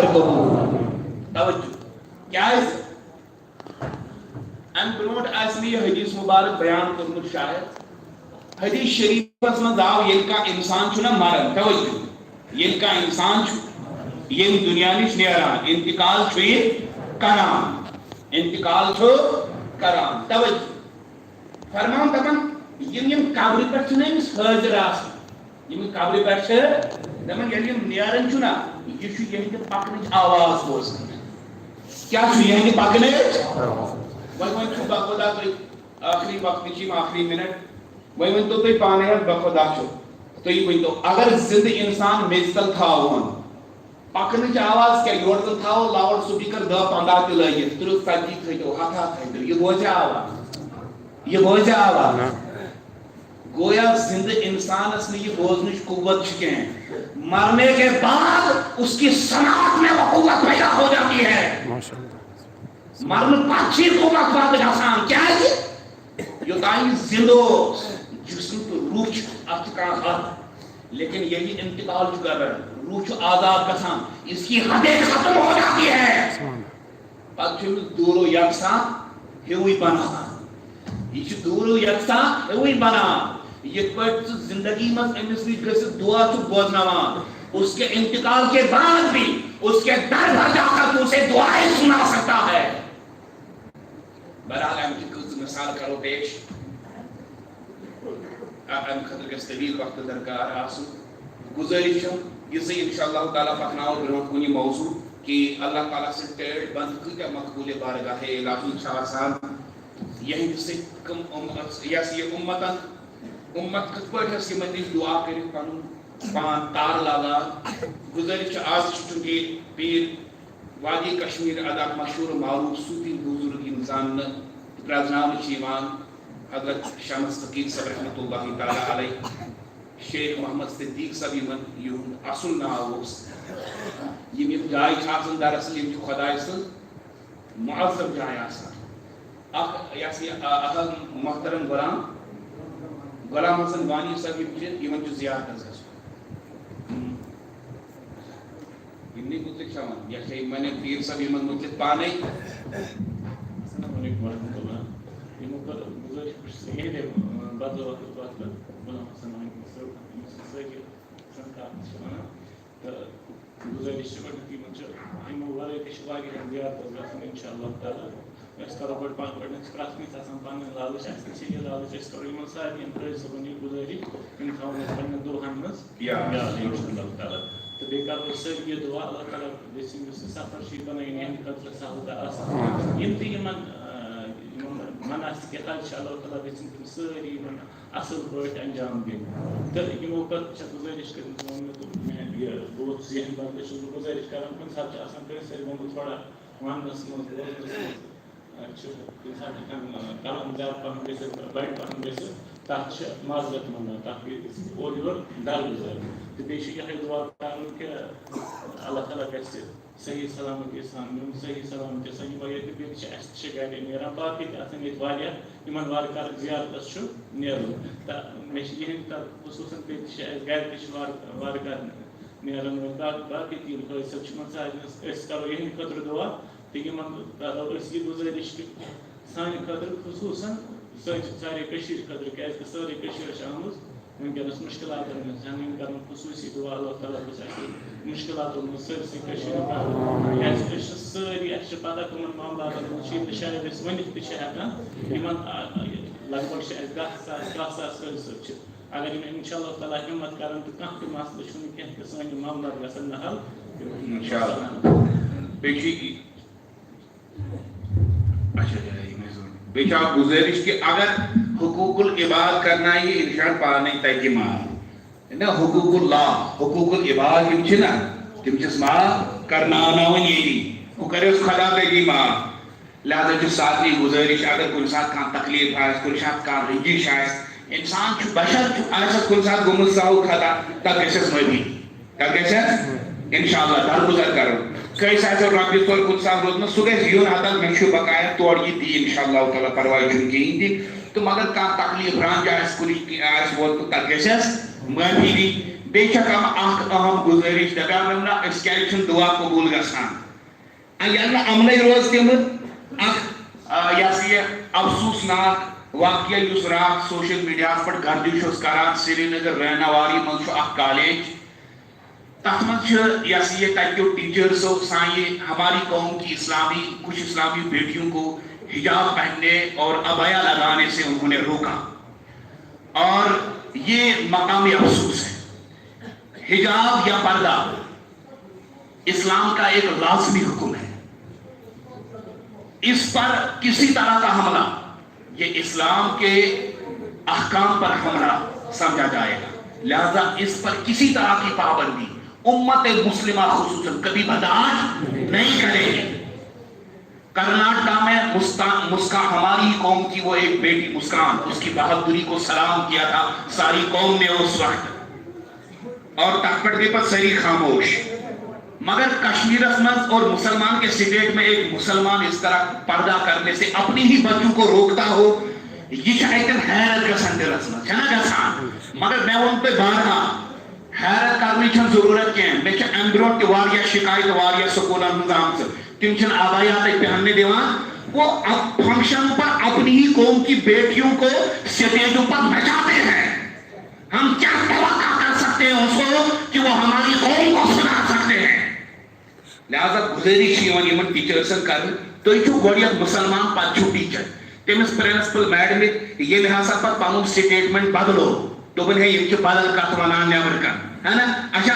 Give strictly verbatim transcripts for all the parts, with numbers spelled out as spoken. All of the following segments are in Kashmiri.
قبول۔ توجہ۔ کیازِ؟ امہِ برونٹھ آسہِ مےٚ یہِ حدیث مبارک بیان کوٚرمُت شاید۔ حدیث شریفس منٛز آو، ییٚلہِ کانٛہہ انسان چھُ نہ مران، توجہ، ییٚلہِ کانٛہہ انسان چھُ ییٚمہِ دُنیا نِش نیران، انتقال چھُ یہِ کران، انتقال چھُ کران۔ توجہ۔ فرمان دپان، یِم یِم قبرِ پٮ۪ٹھ چھِنہ أمِس حٲضِر آسان، یِم قبرِ پٮ۪ٹھ چھِ، دپان، ییٚلہِ یِم نیران چھُ نہ، یہِ چھُ یِہنٛدِ پکنٕچ آواز بوزان۔ کیٛاہ چھُ یِہنٛدِ پکنٕچ؟ وۄنۍ، وۄنۍ چھُ بخدا تُہۍ ٲخری وقتٕچ یِم ٲخری منٹ، وۄنۍ ؤنۍ تو تُہۍ پانے حظ، بخدا چھُ، تُہۍ ؤنۍ تو، اگر زندٕ انسان میٚژِ تل تھاوون، پکنٕچ آواز کیٛاہ؟ یورٕ زن تھاوو لاوڈ سپیکر دَہ پنٛداہ تہِ لٲگِتھ، تٕرٛہ ژتجی تھٲیتو، ہتھا تھٲیتو، یہِ بوزِ آواز؟ یہِ بوزِ آواز؟ نہ۔ گویا زندٕ انسانس نہٕ یہِ بوزنٕچ قوت چھِ کینٛہہ۔ مرنے کے بعد اس کی سماعت میں وہ قوت پیدا ہو جاتی ہے۔ ماشاءاللہ۔ مرنہٕ پتہٕ چھِ یہِ قوت پتہٕ گژھان۔ کیٛازِ؟ یوٚتام یہِ زِندٕ اوس، جسم تہٕ روح چھُ، اَتھ چھُ کانٛہہ حد۔ لیکن ییٚلہِ انتقال چھُ کران، روح چھُ آزاد گژھان، اس کی حدیں ختم ہو جاتی ہے۔ پتہٕ چھُ أمِس دوٗرو یکساں ہیوٗے بنان۔ یہِ چھُ دوٗرو یکساں ہیوٗے بنان۔ یِتھ پٲٹھۍ ژٕ زندگی منٛز أمِس نِش گٔژھِتھ دُعا چھُکھ بوزناوان، اس کے انتقال کے بعد بھی اس کے در پر جا کر تو اسے دعائیں سنا سکتا ہے۔ بہرحال، امہِ کہِ کٔژ مثال کرو پیش۔ آ، امہِ خٲطرٕ گژھِ طویل وقت درکار آسُن۔ گُزٲرِش چھم، یہِ زِ انشاءاللہ تعالیٰ پکناوو برونٛٹھ کُن یہِ موضوع کہِ اللہ تعالیٰ سٕنٛدۍ ٹٲٹھۍ بنٛد کۭتیٛاہ مقبوٗل بارگاہ الٰہی چھِ آسان۔ یِہنٛدِ سۭتۍ کٕم اُم-، یۄس یہِ اُمتن، اُمت کِتھ پٲٹھۍ ٲس یِمن نِش دُعا کٔرِتھ پنُن پان تار لاگان۔ گُزٲرِش چھِ، آز چھُ چوٗنٛکہِ پیٖر وادی کشمیر ادا مشہوٗر معروٗف صوٗفی بُزرگ یِم زاننہٕ تہٕ پرٛزناونہٕ چھِ یِوان، حضرت شمس فقیٖر صٲب رحمتہ اللہ تعالیٰ علیہ، شیخ محمد صدیق صٲب یِمن یِہُنٛد اصل ناو اوس۔ یِم یِم جایہِ چھِ آسان، دراصل یِم چھِ خۄداے سٕنٛز معظم جاے آسان۔ اکھ، یہِ ہسا یہِ، آ، اکھ حظ محترم غلام، غلام حسن وانی صٲب یِم چھِ، یِمن چھُ زیارتس گژھُن۔ ہم۔ یِمنٕے مُتعلِق چھا وَنُن؟ یہِ ہسا یہِ مےٚ پیٖر صٲب یِمن مُتعلِق پانے۔ السلام علیکم ورحمۃ اللہ۔ یِمو کٔر گُزٲرِش، بہٕ چھُس یِہِنٛدے، اۭں، بدلہٕ وقت پتہٕ غلام حسن وانی صٲب، یِم سٲری سنٛگتر چھِ وَنان۔ تہٕ گُزٲرِش چھِ گۄڈٕنیٚتھ یِمن چھِ، یِمو وَرٲے تہِ چھِ واریاہَن زیارتَس گژھُن، اِنشاء اللہ تعالیٰ۔ أسۍ کَرو گۄڈٕ پَنُن، گۄڈٕنیٚتھ چھِ پرٛٮ۪تھ کٲنٛسہِ آسان پَنٕنۍ لالٕچ، اَسہِ تہِ چھِ یہِ لالٕچ، أسۍ کَرو یِمَن سارنٕے یِم قٲضۍ صٲبَن یہِ گُزٲرِش، یِم تھاوَن أسۍ پَنٕنٮ۪ن دُعاہَن منٛز یاد۔ یاد، اِنشاء اللہ تعالیٰ۔ تہٕ بیٚیہِ کَرو أسۍ سٲری یہِ دُعا، اللہ تعالیٰ گٔژھِنۍ یُس یہِ سفر چھُ، یہِ بَنٲیِن یِہِنٛدِ خٲطرٕ سہل تہٕ آسان۔ یِم تہِ یِمَن، آ، یِمَن مناسِک حج چھِ، اللہ تعالیٰ گٔژھِنۍ تِم سٲری یِمَن اَصٕل پٲٹھۍ انجام دِنۍ۔ تہٕ یِمو پَتہٕ چھےٚ گُزٲرِش کٔرمٕژ، ووٚن مےٚ، دوٚپُکھ، مےٚ یہِ گوٚو ژٕ یِہِنٛدِ بدلہٕ چھُس بہٕ گُزٲرِش کران، کُنہِ ساتہٕ چھُ آسان کٲنٛسہِ سۭتۍ گوٚمُت تھوڑا وَننَس منٛز، بوزنَس منٛز، آ، چھُ کُنہِ ساتہٕ ہٮ۪کان، آ، کَلَم زیادٕ پَہَن گٔژھِتھ، بَڑِ پَہَن گٔژھِتھ، تَتھ چھِ معذرت منٛگان، تَتھ گٔے أسۍ اورٕ یورٕ درگُزر۔ تہٕ بیٚیہِ چھِ یِہوٚے دُعا کَرُن کہِ اللہ تعالیٰ گژھِ صحیح سلامت یہِ سان، یِم صحیح سلامت یہِ سان، یِم ییٚتہِ بیٚیہِ چھِ، اَسہِ تہِ چھِ گرِ نیران، باقٕے تہِ آسان ییٚتہِ واریاہ، یِمن وارٕ کارٕ زیارتس چھُ نیرُن۔ تہٕ مےٚ چھِ یِہِنٛدِ طرفہٕ خصوٗصن بیٚیہِ تہِ چھِ اَسہِ گرِ تہِ چھِ وارٕ، وارٕ کارٕ نیران وٲلۍ، با-، باقٕے تہِ یِم حٲضۍ صٲب چھِ، یِمن سارنٕے أسۍ، أسۍ کرو یِہِنٛدِ خٲطرٕ دُعا تہٕ یِمن کرو أسۍ یہِ گُزٲرِش کہِ سانہِ خٲطرٕ خصوٗصن سٲنۍ چھِ سارے کٔشیٖرِ خٲطرٕ، کیازِ کہِ سٲرٕے کٔشیٖر چھِ آمٕژ وٕنکیٚنَس مُشکِلاتَن منٛز، ہٮ۪نہٕ یِم کَرَن خصوٗصی دُعا، اللہ تعالیٰ گوٚژھ اَسہِ مُشکِلاتَن منٛز سٲرسٕے کٔشیٖرِ منٛز۔ کیازِ أسۍ چھِ سٲری، اَسہِ چھِ پَتہ کٕمَن معاملاتَن منٛز چھِ یِم، تہٕ شاید أسۍ ؤنِتھ تہِ چھِ ہٮ۪کان، یِمَن، آ، لگ بگ چھِ اَسہِ دَہ ساس، کاہ ساس حٲضۍ صٲب چھِ۔ اگر یِم اِنشاء اللہ تعالیٰ ہِمَت کَرَن تہٕ کانٛہہ تہِ مسلہٕ چھُنہٕ کینٛہہ تہٕ سٲنۍ یِم معاملات گژھن نہ حل۔ اِنشاء اللہ۔ بیٚیہِ چھِ اچھا، اچھا، یہِ مےٚ زون۔ بیٚیہِ چھِ اکھ گُزٲرِش کہِ اگر حقوق العباد کرنایہِ اِنسان پانے تَتہِ معاف۔ نہ، حقوق اللہ، حقوق العباد یِم چھِ نہ، تِم چھِس معاف کرناوناوٕنۍ ییٚتی۔ ہُہ کریس خدا تَتی معاف۔ لہذا چھِ سارنٕے گُزٲرِش، اگر کُنہِ ساتہٕ کانٛہہ تکلیٖف آسہِ، کُنہِ ساتہٕ کانٛہہ رنجِش آسہِ، اِنسان چھُ، بشر چھُ، آسٮ۪س کُنہِ ساتہٕ گوٚمُت سہو خطا، تَتھ گژھٮ۪س معٲفی۔ تَتھ گژھِ اِنشاءاللہ درگُزر کَرُن۔ کٲنٛسہِ آسہِ رۄپیہِ ژور پٕنٛژٕہ ساس روٗدمُت، سُہ گژھِ یُن ہتن، مےٚ چھُ بقایا تورٕ یہِ دی اِنشاءاللہ تعالیٰ، پرواے چھُنہٕ کِہیٖنۍ تہِ۔ تہٕ مگر کانٛہہ تکلیٖف رنج آسہِ، کُنہِ آسہِ ووتمُت، تَتھ گژھٮ۪س معٲفی دی۔ بیٚیہِ چھکھ اَتھ اکھ اہم گُزٲرِش، دَپیٛاو مےٚ ووٚن، أسۍ کیٛازِ چھِنہٕ دُعا قبوٗل گژھان؟ اَ، ییٚلہِ نہٕ عملٕے روزِ تِمہٕ، اکھ، آ، یہِ ہسا یہِ افسوسناک واقعہ یُس راتھ سوشل میڈیاہَس پٮ۪ٹھ گردش اوس کران، سرینگر رہنواری منٛز چھُ اکھ کالج، تَتھ منٛز چھِ یہِ ہسا یہِ تَتہِ کیو ٹیٖچٲرسو سانہِ ہماری قوم کی اسلامی، کچھ اسلامی بیٹیوں کو حجاب پہننے اور عبایا لگانے سے انہوں نے روکا، اور یہ مقام افسوس ہے۔ حجاب یا پردہ اسلام کا ایک لازمی حکم ہے، اس پر کسی طرح کا حملہ یہ اسلام کے احکام پر حملہ سمجھا جائے گا، لہذا اس پر کسی طرح کی پابندی امت مسلمہ خصوصاً کبھی برداشت نہیں کرے گی۔ کرناٹکا میں مسکان، مسکان، ہماری قوم کی وہ ایک بیٹی مسکان، اس کی بہادری کو سلام کیا تھا ساری قوم نے اس وقت، اور تخت پر بھی پر سری خاموش۔ مگر کشمیرس منٛز اور مسلمان کے سٹیٹ میں ایک مسلمان اس طرح پردہ کرنے سے اپنی ہی بچوں کو روکتا ہو، یہ چھُ اَتٮ۪ن حیرت گژھان دِلس منٛز، چھَنہ گژھان؟ مگر مےٚ ووٚن تۄہہِ بارہا، حیرت کرنٕچ چھَنہٕ ضروٗرت کینٛہہ۔ مےٚ چھِ اَمہِ برونٛٹھ تہِ واریاہ شِکایتہٕ واریاہ سکوٗلن ہٕنٛز آمژٕ۔ تِم چھِنہٕ عبایاتٕے پہننے دِوان۔ وہ اب فنکشنوں پر اپنی ہی قوم کی بیٹیوں کو سٹیجوں پر نچاتے ہیں۔ ہم کیا توقع کر سکتے ہیں اس کو کہ وہ ہماری قوم کو سدھار سکتے ہیں؟ لہذا گزٲرِش چھِ یِوان یِمن ٹیٖچٲرسن کرنہٕ، تُہۍ چھِو گۄڈٕ یتھ مُسلمان، پتہٕ چھِو ٹیٖچر۔ تٔمِس پرنسپل میڈمہِ ییٚمہِ ہسا پتہٕ پنُن سٹیٹمنٹ بدلو، دوٚپُن، ہے، یِم چھِ بدل کتھ ونان نیبر کن، ہے نا؟ اچھا،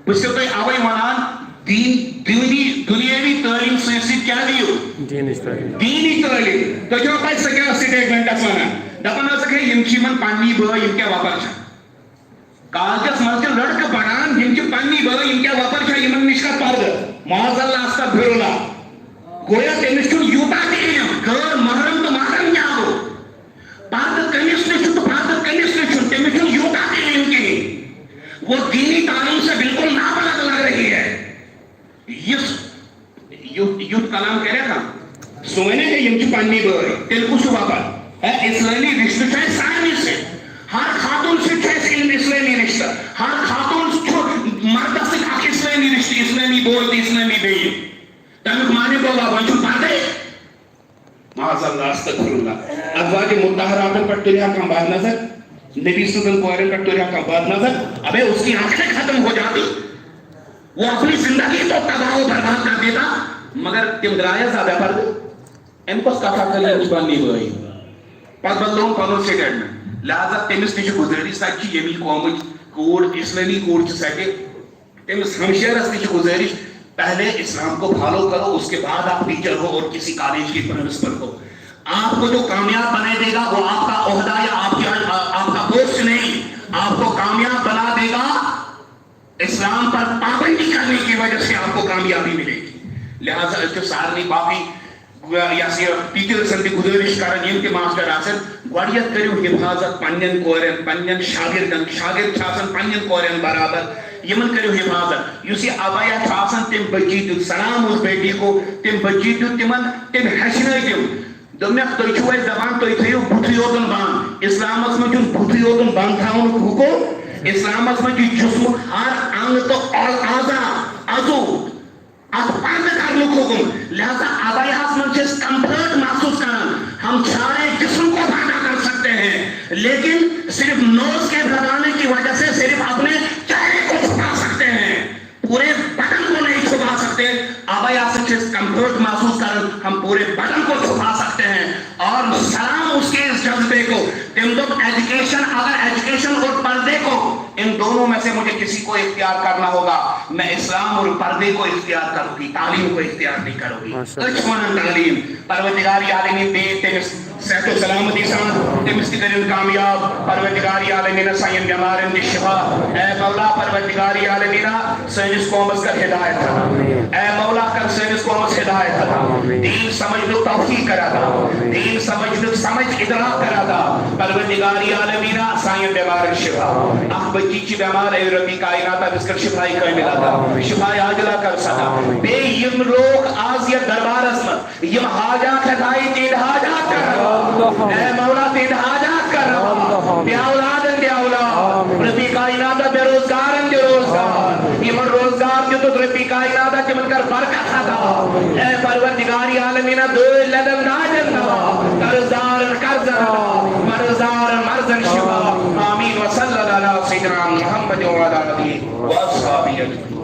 بہٕ چھُسو تۄہہِ اوے ونان، دین، دینی، دُنیٲوی تعلیٖم سۭتۍ سۭتۍ کیٛاہ دِیِو؟ دینٕچ تعلیٖم۔ دینی تعلیٖم۔ تُہۍ چھِوا پَے سُہ کیٛاہ سٹیٹمنٹ آسہِ ونان؟ دَپان ہسا، ہے، یِم چھِ یِمن پننی بٲے، یِم کیٛاہ وۄپر چھِ؟ کالجس منٛز چھِ لڑکہٕ پران، یِم چھِ پننی بٲے، یِم کیٛاہ وۄپر چھا، یِمن نِش کتھ پردٕ؟ معاذ اللہ، استغفر اللہ۔ گویا تٔمِس چھُنہٕ یوٗتاہ تہِ علم، غٲر محرم تہٕ محرم کیٛاہ گوٚو؟ پردٕ کٔمِس نِش چھُ تہٕ پردٕ کٔمِس نِش چھُنہٕ، تٔمِس چھُنہٕ یوٗتاہ تہِ علم کِہیٖنۍ۔ وہ دینی تعلیم سے بالکل نابلد لگ رہی ہے۔ یُس یُتھ، یُتھ کلام کرِ کانٛہہ، سُہ وَنہِ ہے، یِم چھِ پننی بٲے، تیٚلہِ کُس چھُ وۄپر؟ ہے، اسلٲمی رِشتہٕ چھُ اَسہِ سارنٕے سۭتۍ۔ ہر خاتوٗن سۭتۍ چھُ اَسہِ علم اسلٲمی رِشتہٕ۔ ہر خاتوٗن چھُ مردس سۭتۍ اکھ اسلٲمی رِشتہٕ، اسلٲمی بوے تہٕ اسلٲمی بیٚیہِ۔ تَمیُک معنی گوٚو، وۄنۍ چھُنہٕ پردے۔ معاذ اللہ، استغفر اللہ۔ ازواج مطہراتن پٮ۪ٹھ تُلہِ ہا کانٛہہ بد نظر، نبی سٕنٛزن کورٮ۪ن پٮ۪ٹھ تُلہِ ہا کانٛہہ بد نظر، ابے اس کی آنکھیں ختم ہو جاتی، وہ اپنی زندگی کو تباہ و برباد کر دیتا، مگر تِم درٛاے حظ بے پردٕ۔ أمۍ کۄس کتھا کٔر، یِم چھِ پننی بٲے۔ پتہٕ بدلووُن پنُن سٹیٹمنٹ۔ لہذا تٔمِس تہِ چھِ گُزٲرِش، سۄ تہِ چھِ ییٚمی قومٕچ کوٗر، اسلٲمی کوٗر چھِ سۄ تہِ۔ تٔمِس ہمشیرس تہِ چھِ گُزٲرِش، پہلے اسلام کو فالو کرو، اس کے بعد آپ ٹیچر ہو اور کسی کالج کے پرنسپل ہو۔ آپ کو جو کامیاب بنے دے گا، وہ آپ کا عہدہ یا آپ کی، آپ کا پوسٹ نہیں، آپ کو کامیاب بنا دے گا۔ اسلام پر پابندی کرنے کی وجہ سے آپ کو کامیابی ملے گی۔ لہذا أسۍ چھِ سارنٕے باقٕے، یہِ ہسا یہِ ٹیٖچرسن تہِ گُزٲرِش کران، یِم تہِ ماسٹر آسن، گۄڈٕنیتھ کٔرِو حفاظت پننٮ۪ن کورٮ۪ن، پننٮ۪ن شاگردن، شاگرد چھِ آسان پننٮ۪ن کورٮ۪ن برابر، یِمن کٔرِو حفاظت۔ یُس یہِ عبایا چھُ آسان، تٔمۍ بچی دیُت سلام اس بیٹی کو، تٔمۍ بچی دیُت تِمن، تٔمۍ ہیٚچھنٲے تِم۔ دوٚپنَکھ، تُہۍ چھِو اَسہِ دَپان، تُہۍ تھٲیِو بُتھٕے یوتَن بنٛد۔ اِسلامَس منٛز چھُنہٕ بُتھٕے یوتَن بنٛد تھاونُک حُکُم۔ اِسلامَس منٛز چھُ جسمُک ہر انگ تہٕ اعضا، عضو، اَتھ پردٕ کرنُک حُکُم۔ لہذا عبایاہَس منٛز چھِ أسۍ کمفٲرٹ محسوٗس کران۔ ہم سارے جسم کو پردہ کر سکتے ہیں، لیکن صرف نوز کے پھیلانے کی وجہ سے صرف اپنے چہرے کو چھپا سکتے ہیں۔ پورے بدن کو نہیں چھپا سکتے۔ عبایا سے کمفرٹ محسوس کرن، ہم پورے بدن کو چھپا سکتے ہیں۔ اور سلام اس کے اس جذبے کو، تم لوگ ایجوکیشن، اگر ایجوکیشن اور پردے کو، ان دونوں میں سے مجھے کسی کو اختیار کرنا ہوگا، میں اسلام اور پردے کو اختیار کروں گی، تعلیم کو اختیار نہیں کروں گی۔ ماشاءاللہ۔ أسۍ چھِ وَنان تعلیٖم، پروردگار عالمین دِیِن تٔمِس صحت و سلامتی سان، تٔمِس تہِ کٔرِن کامیاب۔ پروردگار عالمین سانٮ۪ن بٮ۪مارن دِ شفا۔ اے مولا پروردگار عالمین، سٲنِس قومس کر ہدایت عطا۔ اے مولا کر سٲنِس قومس ہدایت عطا۔ دین سمجھنُک توفیق کر عطا۔ دین سمجھنُک سمجھ ادراک کر عطا۔ پروردگار عالمین سانٮ۪ن بٮ۪مارن شفا۔ اکھ بچی چھِ بٮ۪مار، اے ربی کائنات، أمِس کر شفای کامل عطا۔ شفای عاجلہ کر عطا۔ بیٚیہِ یِم لوٗکھ آز یتھ دربارس منٛز یِم حاجات ہٮ۪تھ آیہِ، تِہنٛدۍ حاجات کر روا۔ اے مولا، تِہنٛدۍ حاجات کر روا۔ بے اولادن دِ اولاد۔ ربی کائنات، بے روزگار ربی کائنات تِمن کر برکت عطا۔ اے پروردگار عالمین، دٲدۍ لدن دادٮ۪ن دوا، قرض دارن قرضن عطا، مرض دارن مرضن شفا۔ آمین۔ وصلی اللہ علی سیدنا محمد وعلی آلہ وصحبہ اجمعین۔